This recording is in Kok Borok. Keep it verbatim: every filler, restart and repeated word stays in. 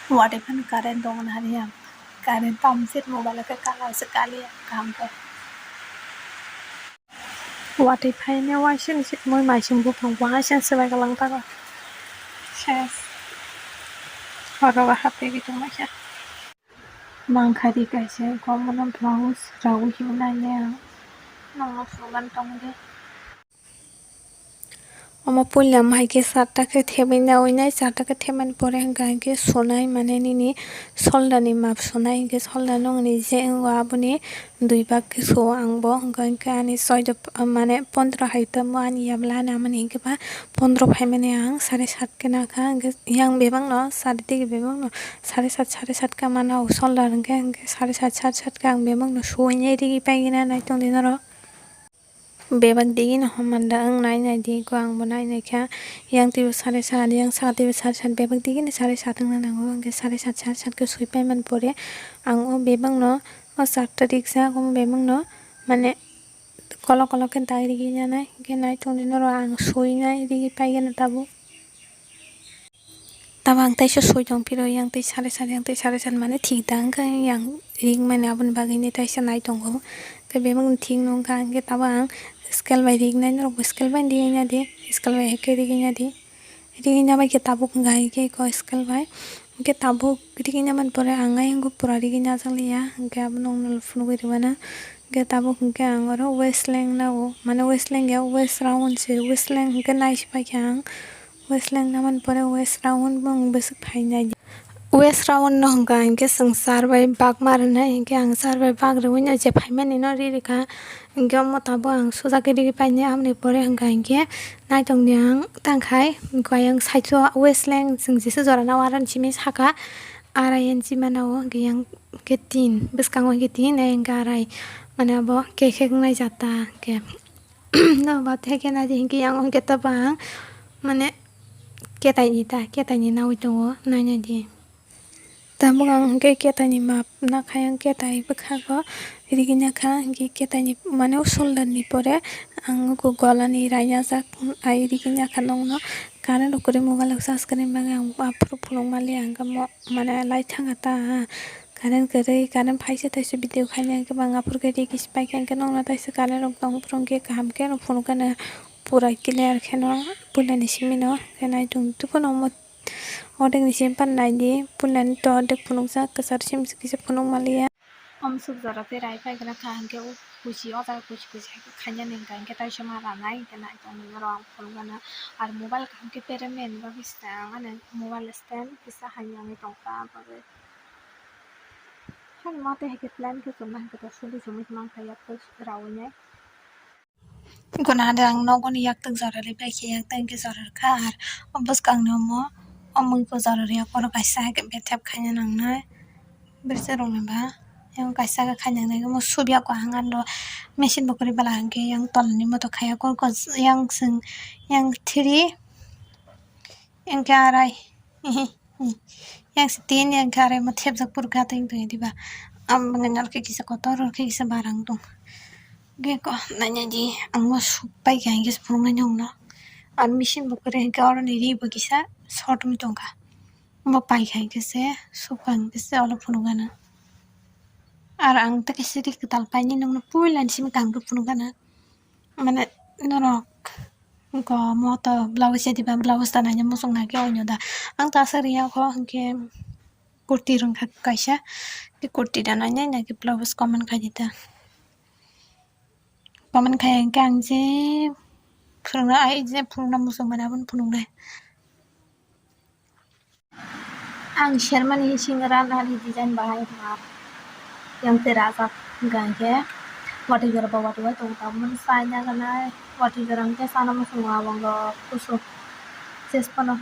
Watwi phano current tongna haliya. Current tamjit mobile khe kala se kaliya kaham khe. Watwi phaine waisani se moi maising buphang waisani swbai kalang tago. Ses. Oro ba hapegwi tongma khe. Mangkhari kaisa komono blouse rawi hinwi nainai ang. Nokno phunukgani tongdi. Omo puila hai khe charta khe thebwi naui nai, charta khe thebmani pore hwnkha hwnkhe sunai mane nini solda ni map sunai hwnkhe solda nokni je wngo aboni dui bak khe suo ang bo hwnkha hwnkhe ani soido mane pondro hai tamo ani yabla ani amani hwnkhe ba pondro phaimani ang sare sat khe nakha hwnkhe yang bebakno sade digi bebakno sare sat sare sat khe mano solda hwnkhe hwnkhe sare sat sare sat khe ang bebakno suinai rigi paigina nai tongdi norok. Bebak digini hom manda wng nai nai di, ko ang bo nai nai kha. Yang twibo sare sat, yang saka twibo sare sat, bebak digini sare sat wngna nango. Hwnkhe sare sat, sare sat khe sui paimani pore ang o bebakno o charta rijak, omo bebakno mane kolok kolok khe dai rigi nanai. Hwnkhe nai tongdi norok ang suinai rigi paigeno tabuk. Tamo ang teisa soi tong phiro, yang tei sare sat, yang tei sare sat mane thik da wngkha, yang ring mani aboni bagwi ni teisa nai tongo. Tei bebak ni thik no wngkha, hwnkhe tamo ang scale bai ring nai norok bo scale bai ring ya di, scale bai hai khe ring ya di, ring ya bai khe tabuk wngkha, hwnkhe eko scale bai hwnkhe tabuk ring ya mani pore ang ayang pura ring ya jak liya, hwnkhe abo nokno phunugwi rwmano. Hwnkhe tabuk hwnkhe ang oro waist length nao, mane waist length ya, waist round se, waist length hwnkhe nai se paikha ang. Waist length namani pore waist round bo wng bwswk phainai. Waist round no hwnkha hwnkhe chwng sar bai bak ma rwnai, hwnkhe ang sar bai bak rwui no je phaimani no ri rwkha. Hwnkhe omo tabuk ang suja khe rigi painai, aboni pore hwnkha hwnkhe naitongdi ang tangkhai, hwnkhe ayang side o waist length chwng jesa jora nao aroni simi saka arai inchi mano, hwnkhe yang khe tin, bwskango hwnkhe tin, ayang khe arai, mane abo khe khe wngnai jata hwnkhe. No ba theke nai di hwnkhe yang hwnkhe tabang mane ketai ni ta, ketai ni naui tongo, nai nai di. Tabuk ang hwnkhe ketai ni map nakha, yang ketai bwkhago rigi nakha, hwnkhe ketai ni mane o shoulder ni pore ang nugo gola ni rai najak, ai rigi nakha nokno. Current rok kwrwi mobile rok charge kwrwini bagwi ang aphuru phunuk manliya, hwnkhe mo mane light thangkha ta. Current kwrwi, current phaisa thaisa video khaina hwnkhe bang aphuru khe rigi se paikha, hwnkhe nokno taisa current rok tong phuru hwnkhe kaham khe no phunukgana pura clear kheno puilani simi no khe naitung tuphano omo ordek ni simi pan naidi puilani to ordek phunukjak kwcharo simi se kisa phunuk manliya. Amsuk jora tei rai paigra kha hwnkhe o kuchi o jaga kuchi kuchi hai khe khainani hwnkha hwnkhe taisa ma ranai hwnkhe naitung norok ang phunukgana ar mobile kaham khe peremani bagwi se ang ani mobile stand kisa hai wngwi tongkha bagwi. Hani mate hai khe plan khe chumna hai khe to sudi chumui se mankha yak to raui nai. Guna de ang nogo ni yak twk jora ri bai khe yak twk jora rwkha ar o bwskang ni omo o mui ko jora ri yak oro kaisa hai khe bethep khaina nangnai. Bersa rok ni ba yang kaisa khe khaina nangnai omo subya ko hang ando machine bo kwrwi bala hwnkhe yang tolni moto khaya kok yang chwng yang thiri. Hwnkhe arai, yang se tin, yang khe arai mo thepjak phuru kha tong tong diba. Ang bwngwi norok khe kisa kotor, norok khe kisa barang tong. Hwnkhe ko nainai di, ang bo suk pai kha, hwnkhe se phunuknai nokno. Ar machine bo kwrwi hwnkhe oroni ri bo kisa short wngwi tong kha. Bo pai kha hwnkhe se, suk kha hwnkhe se olo phunukgana. Ar ang tei kaisa ri kwtal painai nokno puila ni simi kaham khe phunukgana. Mane norok. Hwnkhe omo to blouse ya diba, blouse ta naina muchung nai khe oino da. Ang ta aswk rwya kho hwnkhe kurti rwngkha kaisa. Tei kurti da nainai nai khe blouse comment khai di ta. Comment khai hwnkhe ang je phwrwngna ai je phwrwngna muchung mani abono phunuknai. Ang sermani singwrang ani design bahai wngkha. Yang tei rajak hwnkha hwnkhe watwi jora ba watwi bai tongo, tabukmani chai naganai watwi jora hwnkhe chana muchungo abongo kusu ses phano.